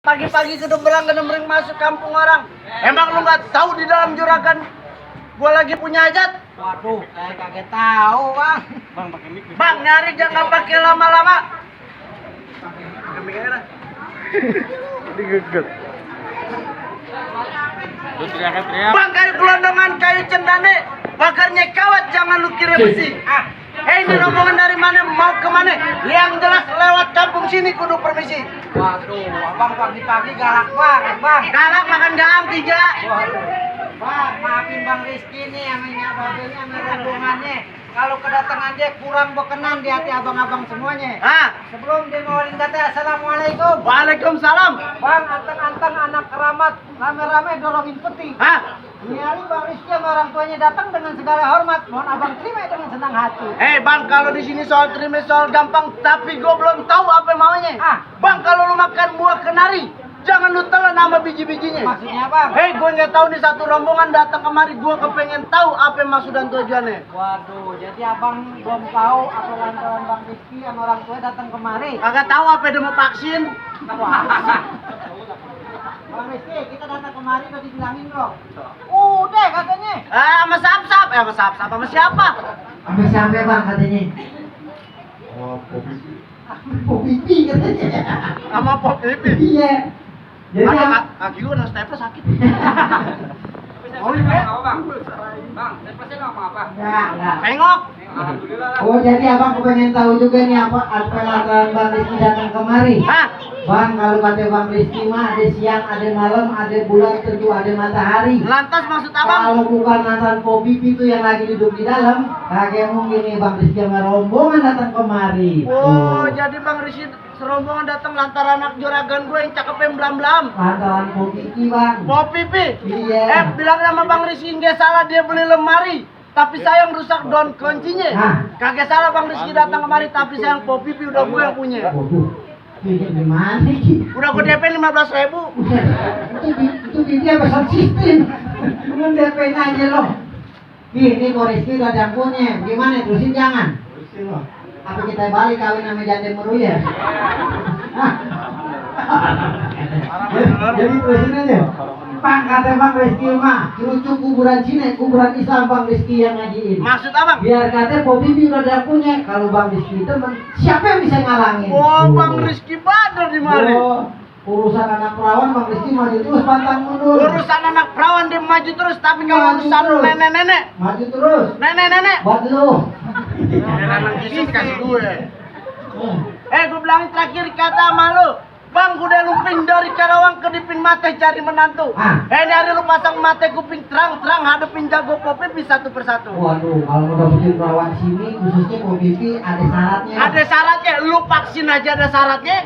Pagi-pagi gedembrang masuk kampung orang. Emang lu nggak tahu di dalam juragan gua lagi punya hajat? Waduh, saya kaget tahu, Bang. Bang, pakai mic. Bang, nyari jangan pakai lama-lama. Digeget. Lu teriak-teriak. Bang, kayu gelondongan, kayu cendane, bakarnya kawat, jangan lu kirim besi. Ini rombongan dari mana, mau ke mana? Yang jelas lewat kampung sini kudu permisi. Waduh, Abang pagi-pagi galak banget, Bang. Galak makan gaam 3. Waduh. Bang, maafin Bang Rizky nih yang babenya sama rombongannya. Kalau kedatangan dia kurang berkenan di hati abang-abang semuanya. Sebelum dia ngawalin kata assalamualaikum. Waalaikumsalam. Bang, anteng-anteng anak keramat rame-rame dorongin peti. Ini hari Bang Rizky sama orang tuanya datang dengan segala hormat. Mohon abang terima dengan senang hati. Bang, kalau di sini soal terima soal gampang, tapi gue belum tahu apa maunya. Bang, kalau lu makan buah kenari, jangan lu telan nama biji-bijinya. Maksudnya Bang? Gue nggak tahu nih satu rombongan datang kemari, gue kepengen tahu apa maksud dan tujuannya. Waduh, jadi abang belum tahu apa lantaran Bang Rizky sama orang tua datang kemari. Kagak tahu apa dia mau vaksin. Bang Rizky, kita datang kemari udah dibilangin bro. Udah katanya. Sama Sap-Sap. Sama Sap-Sap sama siapa? Sama siapa Bang katanya? Oh, kopi. Pop pipi katanya. Sama Pop Pipi. Iya. Jadi kaki gue nang staples sakit. Bang, stepesnya nggak apa-apa. enggak. Pengok. Oh, jadi abang kepengen tahu juga nih apa lantaran Bang Rizky datang kemari. Bang, kalau kata Bang Rizky mah ada siang, ada malam, ada bulan teduh, ada matahari. Lantas maksud abang? Kalau bukan lantaran Popi itu yang lagi duduk di dalam, kagak mungkin nih Bang Rizky sama rombongan datang kemari. Oh, jadi Bang Rizky serombongan datang lantaran anak juragan gue yang cakepnya belam-belam. Lantaran Popi Bang. Pop Pipi. Iya. Bilang sama Bang Rizky nggak salah dia beli lemari. Tapi sayang rusak don kuncinya. Kagak salah Bang Rizky datang kemari, tapi sayang Pop Pipi udah gue yang punya. Ini gimana sih? Udah gue DP 15.000. Itu dia pesan sistem. Bukan DP aja loh. Ini Bang Rizky udah ada yang punya. Gimana terusin jangan? Terusin loh. Apa kita balik kawin sama janda meru ya? Jadi terusin aja. Bang, kata Bang Rizky mah, lucu kuburan Cina, kuburan Islam Bang Rizky yang ngajiin. Maksud abang? Biar kata Popi udah ada punya. Kalau Bang Rizky temen, siapa yang bisa ngalangin? Bang Rizky badar di mari. Urusan anak perawan Bang Rizky maju terus, pantang mundur. Urusan anak perawan dia maju terus, tapi kalau urusan nenek-nenek maju terus. Nenek-nenek Buat lu. nenek isi kasih gue. Gue bilangin terakhir kata sama lu, Bang, udah lumping dari Karawang ke Dipin Mate cari menantu. Ini hari lu pasang mate kuping terang-terang hadepin jago Popi satu persatu. Waduh, kalau mau dapetin perawan sini, khususnya Popi ada syaratnya. Ada syaratnya, lu vaksin aja ada syaratnya.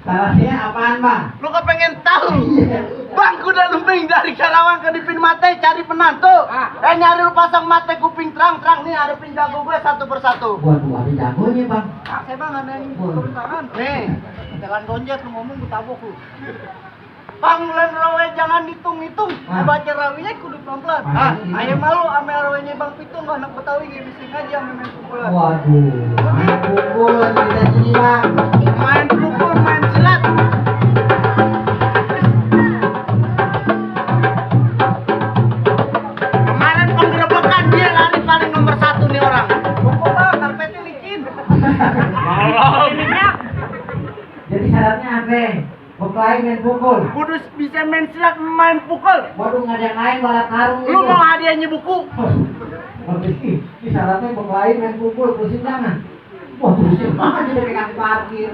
Syaratnya apaan Bang? Lu kepengen tahu? Bang, udah lumping dari Karawang ke Dipin Mate cari penantu. Ini hari lu pasang mate kuping terang-terang nih hadepin jago gue satu persatu. Waduh, ada jagonya Bang. Saya Bang ada yang kebentaran. Nih, jangan gonjet lu ngomong gue tabok lu. Bang, lain rawe jangan hitung-hitung. Baca rawinya kudu pelan-pelan. Ayo malu ame rawenya Bang Pitung anak Betawi ngebising aja ame main pukulan. Waduh, main pukul kita sini Bang. Main pukul, main silat. Kemarin penggerebekan dia lari paling nomor 1 nih orang. Pukul Bang, karpetnya licin. Jadi syaratnya apa? Berkelahi main pukul. Kudus bisa main silat, main pukul. Waduh, nggak ada yang lain balap karung Lu mau hadiahnya buku? Ini syaratnya berkelahi main pukul, terusin jangan. Wah, terusin banget jadi pegang parkir.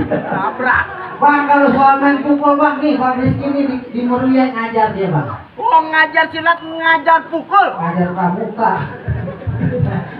Tabrak. Bang, kalau soal main pukul Bang nih, Bang Rizky ini di Meruya ngajar dia Bang. Oh, ngajar silat, ngajar pukul. Ngajar pramuka.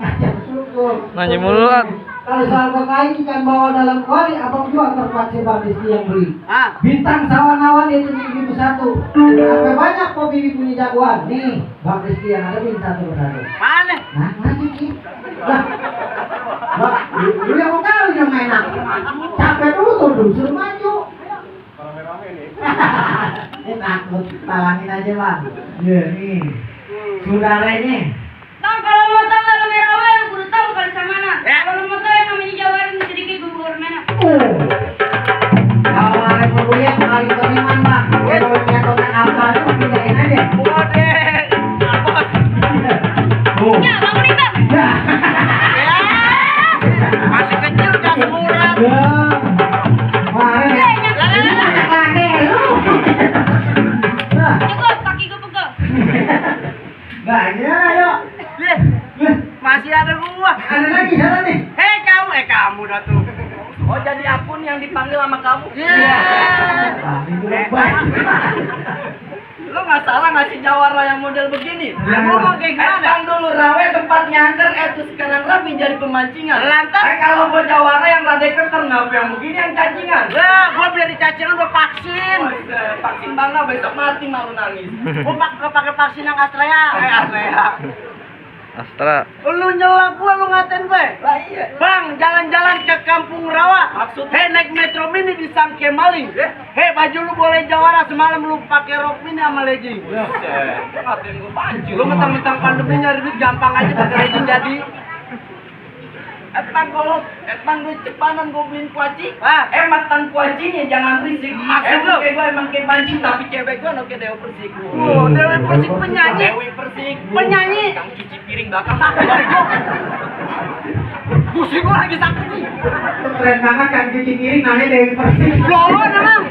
Ngajar pukul. Nanya mulu kan. Kalau soal berkelahi ikan bawa dalam kuali, abang jual terpaksa Bang Rizky yang beli. Bintang sawan-awan itu ribu satu. Sampai banyak kok Bibi punya jagoan. Nih, Bang Rizky yang ada bintang satu persatu. Mana? Nah, maju Ki. Lah, lu yang mau kawin yang enak. Capek dulu tuh, suruh maju. Ini takut, talangin aja Bang. Iya, nih. Saudara ini. Bang, kalau mau tahu kalau merah yang kudu tahu kalau sama mana. Kalau mau tahu yang namanya Jawarin sedikit gugur mana. Assalamualaikum paling beriman bang. Kalau punya tonton apa itu pindahin aja. Oh. Ya, bangunin bang. Masih kecil udah semurat. Kemarin ya. Ini banyak lagi lu. Cukup, kaki gue pegel. Banyak ayo. Masih ada gua. Ada lagi sana nih. Hei kamu dah tuh. Oh jadi akun yang dipanggil sama kamu? Ah, itu baik. Lu nggak salah ngasih jawara yang model begini. Nah, Ngomong kayak gimana? Dulu rawe tempat nyangker, terus sekarang rapi jadi pemancingan. Lantas? Kalau gua jawara yang rada keter, ngapa yang begini yang cacingan? Gua biar dicacingan gua vaksin. Vaksin bangga besok mati malu nangis. Gua pakai vaksin yang Astrea. Astrea. Astra. Lu nyela gua, lu ngatain gue. Lah iya. Bang, jalan-jalan ke Kampung Rawa. Maksud hei naik metro mini disangke maling. Hei baju lu boleh jawara, semalam lu pakai rok mini sama legging. Ngatain gua baju. Lu mentang-mentang pandemi nyari duit gampang aja pakai legging jadi. Etang duit cepanan gua beliin kuaci. Matan kuacinya jangan berisik. Maksud lu? Kayak gua emang kayak mancing tapi cewek gua oke Dewi Persik. Oh, Dewi Persik penyanyi. Dewi Persik penyanyi. Yang cuci piring belakang dari gua. Gusi gua lagi sakit nih. Keren banget kan cuci piring namanya Dewi Persik. Loh, memang.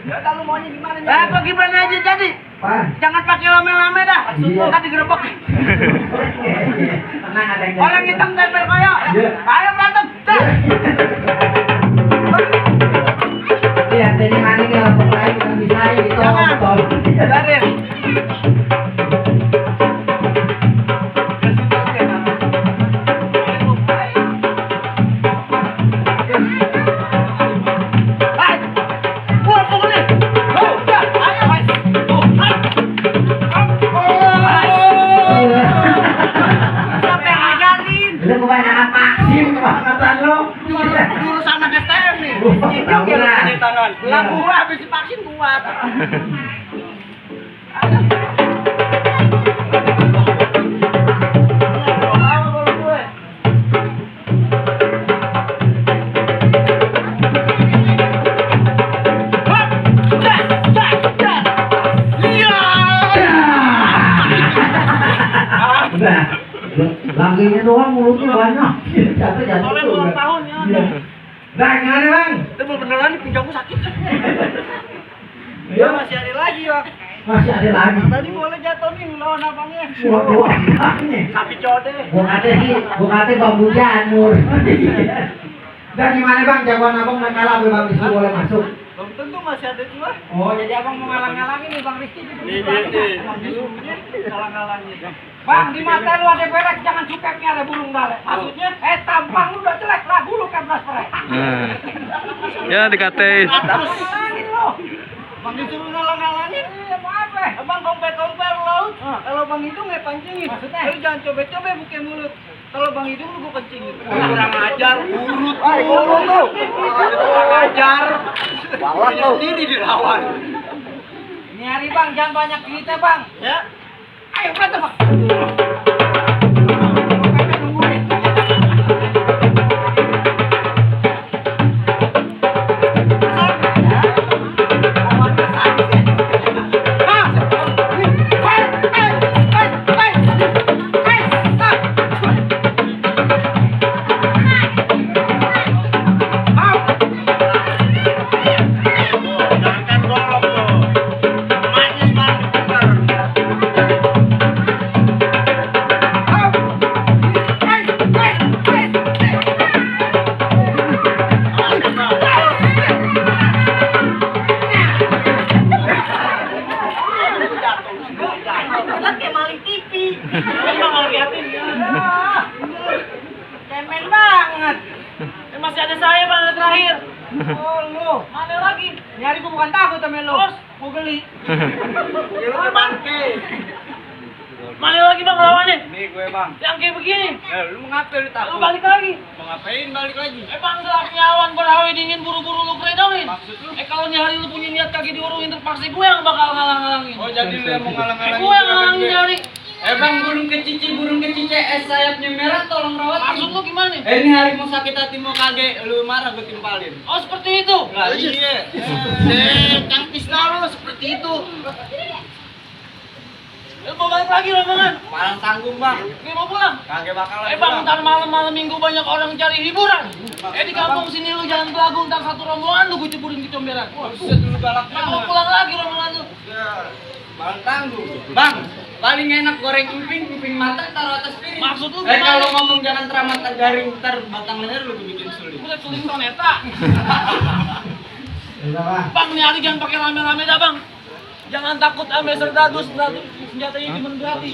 Ya udah lu maunya gimana nih? Apa gimana aja jadi? Jangan pakai lame-lame dah. Maksud lu tadi gerebek. Tenang ada yang Orang hitam tempel koyo. Ayo berantem. Iya, jadi mana dia lapor lain bukan bisa gitu. Jangan. Dari. Lu kebanyakan vaksin kebangkatan lu. Jurus anak STM nih. Tahu lah. Di tangan. Lah gua habis vaksin kuat. Udah. Langgengnya doang mulutnya banyak. Jatuh. Soalnya ulang tahun ya. Iya. Bang, gimana bang? Itu beneran nih pinggangku sakit. Iya. Masih ada lagi, Bang. Masih ada lagi. Tadi boleh jatuh nih lawan abangnya. Waduh, abangnya. Sapi code. Gua kata bambu janur. Dan gimana bang, jagoan abang nak kalah bang Rizky boleh masuk? Belum tentu masih ada dua. Oh, jadi abang mau ngalang-ngalangin nih bang Rizky. Emang disuruhnya ngalang-ngalangin. Bang, di mata lu ada berak, jangan cupeknya ada burung dale. Maksudnya, tampang lu udah jelek lah, bulu kan beras Ya dikatain. Terus ngalangin lu. Bang disuruh ngalang-ngalangin. Iya, mau apa? Abang kompet-kompet laut. Kalau Bang Hidung ya pancingin. Maksudnya? Lu jangan coba-coba buka mulut. Kalau Bang Hidung lu gua kencingin. Kurang ajar, urut tuh. Kurang ajar. Wawan lu. Sendiri dilawan. Ini hari Bang, jangan banyak cerita Bang. Ya. Ayo berantem Bang. Cemen banget. Masih ada saya bang yang terakhir. Oh lu, Mana lagi? nyari gua bukan takut sama lu. Terus? Gua geli. Ya lu ke bangke. Mana lagi bang lawannya? Nih gue bang. Yang kayak begini. Lu ngapa lu takut? Lu balik lagi. Mau ngapain balik lagi? Bang gelapnya awan berhawe dingin buru-buru lu keredongin. Maksud lu? Kalau nyari lu punya niat kaki diurungin terpaksa gue yang bakal ngalang-ngalangin. Oh jadi lu yang mau ngalang-ngalangin. Gue yang ngalangin nyari. Bang, burung kecici sayapnya merah, tolong rawat. Maksud lu gimana? Ini harimau sakit hati mau kage, lu marah gue timpalin. Oh seperti itu? Nah, iya. Tangkis lu seperti itu. Lu mau balik lagi rombongan? Malang tanggung bang. Ini mau pulang? Kagak bakalan. Bang, ntar malam-malam minggu banyak orang cari hiburan. Di kampung sini lu jangan belagu, ntar satu rombongan lu gue ceburin ke comberan. Buset dulu galak Mau pulang lagi rombongan lu. Ya, malang tanggung. Bang, paling enak goreng emping mata taruh atas piring. Maksud lu kalau gimana? ngomong jangan teramata garing, ntar batang leher lu bikin sulit. Udah suling toneta. Udah bang. Bang, nih hari jangan pakai rame-rame dah bang. Jangan takut ame serdadus, senjatanya cuma berarti.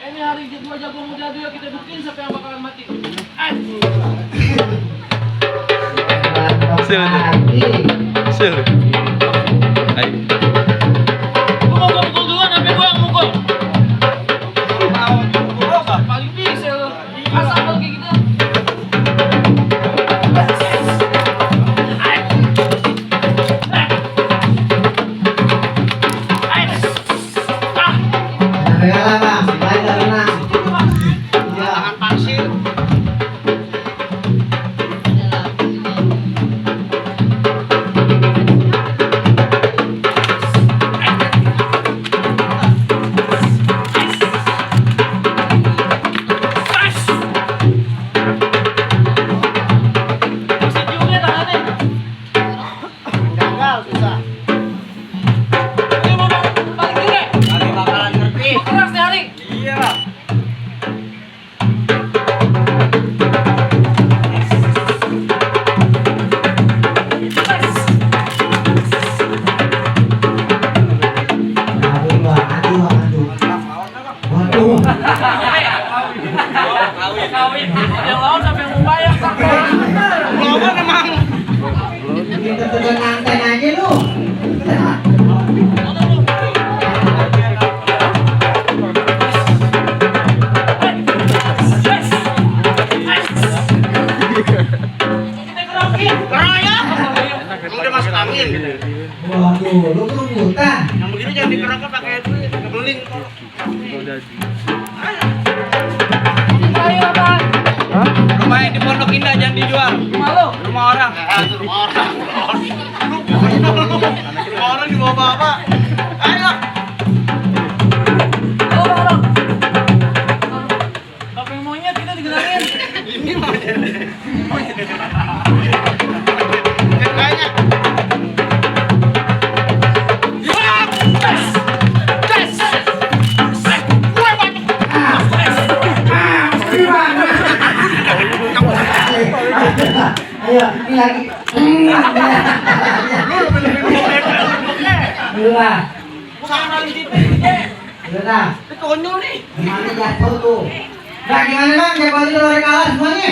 Ini hari dua jago muda dua kita buktiin siapa yang bakalan mati. Sil. Ayo. Lu mau mukul duluan, apa gua yang mukul? Paling bisa lu. Asal lu kayak gitu. Jangan bang, lain gak tenang. Iya. Tangan pasir. Masih juga tangannya. Gagal susah. Ini mau balik juga. Kagak bakalan ngerti. Keras nih hari. Iya. Aduh bang, aduh. Waduh. Kawin. Yang lawan sampai yang membayar tak. Lawan emang. Kita tegang nganten aja lu. Udah masuk angin. Waduh, lu kerubutan. Yang begini jangan digerakkan pakai duit, ngebeling. Rumahnya di Pondok Indah jangan dijual. Rumah lu? Rumah orang. Itu rumah orang. Rumah orang di bawah bapak. Ayo. Halo orang. Bapak monyet kita digenangin. Ini monyet. Kayaknya. Ayo, ini lagi. Udah, Bukan kali situ. udah. Itu konyol nih. Gimana jatuh tuh? Nah, gimana bang? Siapa aja udah kalah semuanya?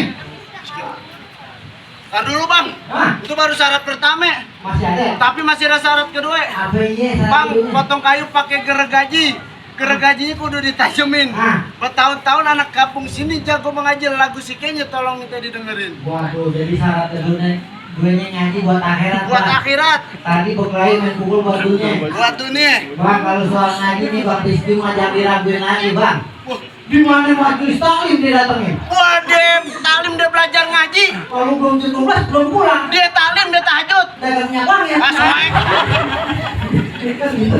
Tar dulu bang. Hah? Itu baru syarat pertama. Masih ada ya? Tapi masih ada syarat kedua. APJ Bang, potong kayu pakai gergaji. Gergajinya kudu ditajemin. Ah. Bertahun-tahun anak kampung sini jago mengaji lagu si Kenya, tolong minta didengerin. Waduh, jadi syarat duanya nyanyi buat akhirat. Buat Bang. akhirat, Tadi berkelahi main pukul buat dunia. buat dunia. Bang, kalau soal ngaji nih Bang Rizky mah jangan diraguin lagi Bang. Wah, Di mana majelis taklim dia datengin? Waduh, talim dia belajar ngaji. Kalau belum 17 belum pulang. Dia talim, dia tahajud. Dagangnya Bang ya. Asal Kan gitu.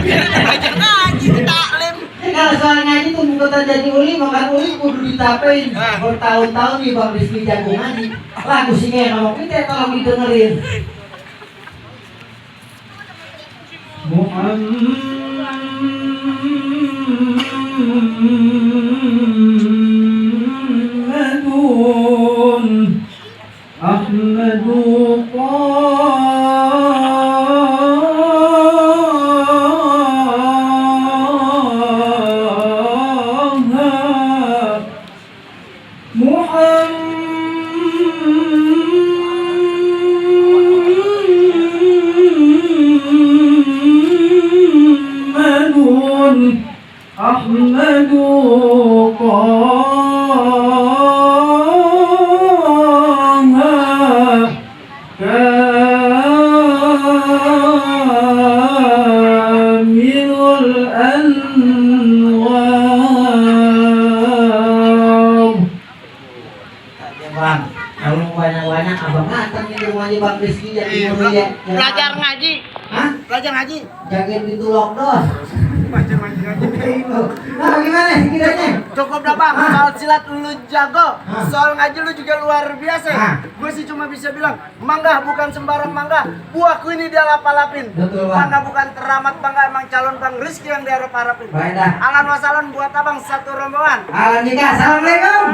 dia belajar ngaji, dia talim. Kalau soal ngaji tuh bukan terjadi uli, makan uli kudu ditapein. Bertahun-tahun nih Bang Rizky jago ngaji. Lagu sih kayak ngomong kita tolong didengerin. Muhammadun Ahmadu Ahmadu semuanya Bang Rizky jadi Iya, mulia. belajar ngaji. Hah? Belajar ngaji. Jagain pintu lockdown. Nah, gimana kiranya? Cukup dah bang, soal silat lu jago, soal ngaji lu juga luar biasa. Hah? Gue sih cuma bisa bilang, mangga bukan sembarang mangga, buahku ini dia lapalapin. Betul, Bang. Mangga bukan teramat bangga, emang calon Bang Rizky yang diharap-harapin. Baik dah. Alan wasalan buat abang satu rombongan. Alan Jika, assalamualaikum.